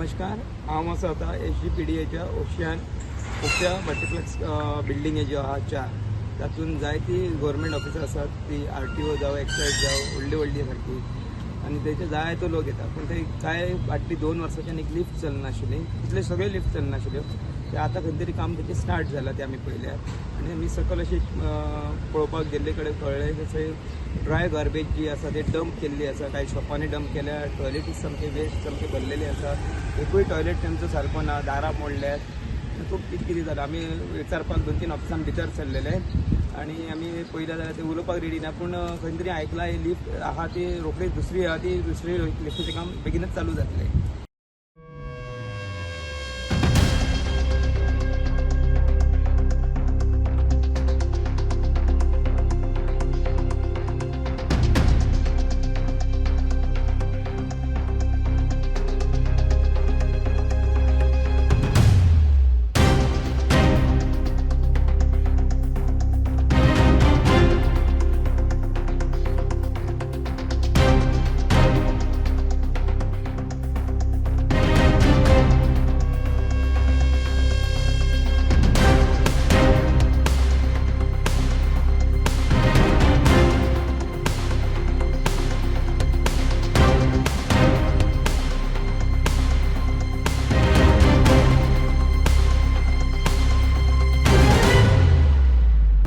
नमस्कार, हांव आसा आतां SGPDAच्या ओशियन ओक्या मल्टिप्लेक्स बिल्डींग ज्यो आहा चार, तातूंत जायती गव्हर्मेंट ऑफिसां आसात, ती RTO जावं एक्सायज जावं व्हडली व्हडली सारकी, आनी तेचे जायतो लोक येता. पूण ते कांय फाटली 2 वर्सांच्यान एक लिफ्ट चलनाशिल्ली, तितले सगळे लिफ्ट चलनाशिल्ल्यो. ते आतां खंय तरी काम तेचें स्टार्ट जालां, तें आमी पळयल्या. आनी आमी सकयल अशी पळोवपाक गेल्ले कडेन कळ्ळें जशें ड्राय गार्बेज जी आसा ते डंप केल्ली आसा, कांय शॉपांनी डंप केल्या, टॉयलेटी सामके वेस्ट सामके भरलेले आसा, एकूय टॉयलेट तेंचो सारको ना, दारां मोडल्यात, खूब कितें कितें जालां. आमी विचारपाक 2-3 ऑफिसान भितर सरलेले आनी आमी पळयलें जाल्यार ते उलोवपाक रेडी ना, पूण खंय तरी आयकलां ही लिफ्ट आहा ती रोखडीच दुसरी आहा, ती दुसरी लिफ्टीचें काम बेगीनच चालू जातलें.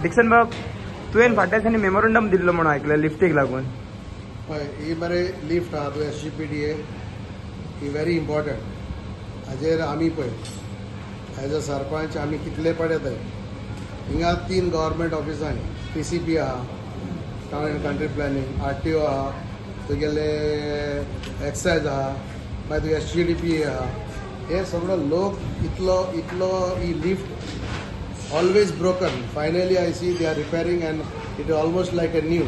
डिक्सन बाब, तुवें फाटल्या दिसांनी मेमोरंडम दिल्लो म्हणून आयकलें लिफ्टीक लागून. हय, ही मरे लिफ्ट आहा पळय SGPDA, ही व्हेरी इम्पॉर्टंट. हाजेर आमी पळय एज अ सरपंच आमी कितले पडे हिंगा 3 गव्हर्मेंट ऑफिसांनी TCP आहा, town and country planning, RTO आहा, तुगेले एक्सायज आहा, मागीर तुगे SGDP आहा. हे सगळो लोक इतलो इतलो ही lift always broken. Finally I see they are repairing and it is almost like a new.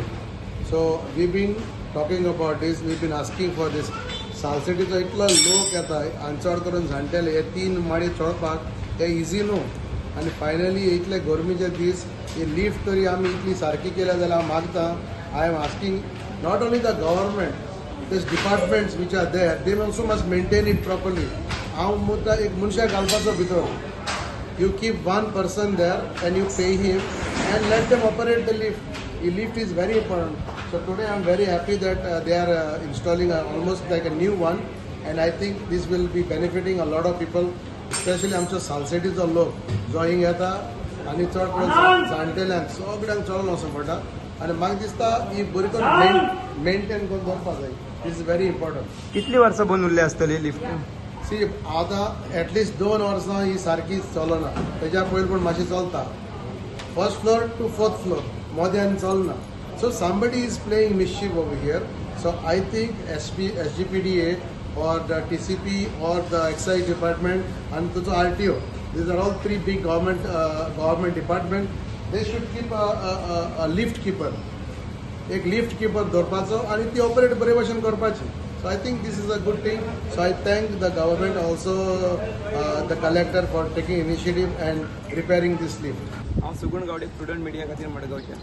So we've been talking about this, we've been asking for this. सालसेटीचो इतलो लोक येता आनी चड करून जाणटेले हे 3 माडी चडपाक हे इजी न्हू. आनी फायनली इतले गरमीचे दीस ही लिफ्ट तरी आमी इतली सारकी केल्या जाल्यार हांव मागता. I am asking not only the government, this departments which are there, they also must maintain it properly. हांव मुद्दा एक मनशाक घालपाचो भितर. You keep one person there and you pay him and let them operate the lift. The lift is very important. So today I am very happy that they are installing almost like a new one, and I think this will be benefiting a lot of people, especially आमचो सालसेटीचो लोक जो हिंग येता आनी चड करून जाणटेल्यांक सगळ्यांक चलोवन वचूंक पडटा. आनी म्हाका दिसता ही बरी करून मेंटेन करून दवरपाक जाय. This is very important. कितली वर्सां बंद उरली आसतली लिफ्ट? सी आतां एटलिस्ट 2 वर्सां ही सारकी चलना, तेज्या पयलीं पूण मातशी चलता. 1st floor to 4th floor मोद्यान चलना. So somebody is playing mischief over here. So I think SGPDA or the TCP or the excise department आनी तुजो RTO, these are all 3 big government department. They should keep a lift keeper. एक lift किपर दवरपाचो आनी ती operate बरे भशेन करपाची. So I think this is a good thing. So I thank the government also, the collector for taking initiative and repairing this lift. हांव सुगुण Gawade, prudent media खातीर मडगांवच्यान.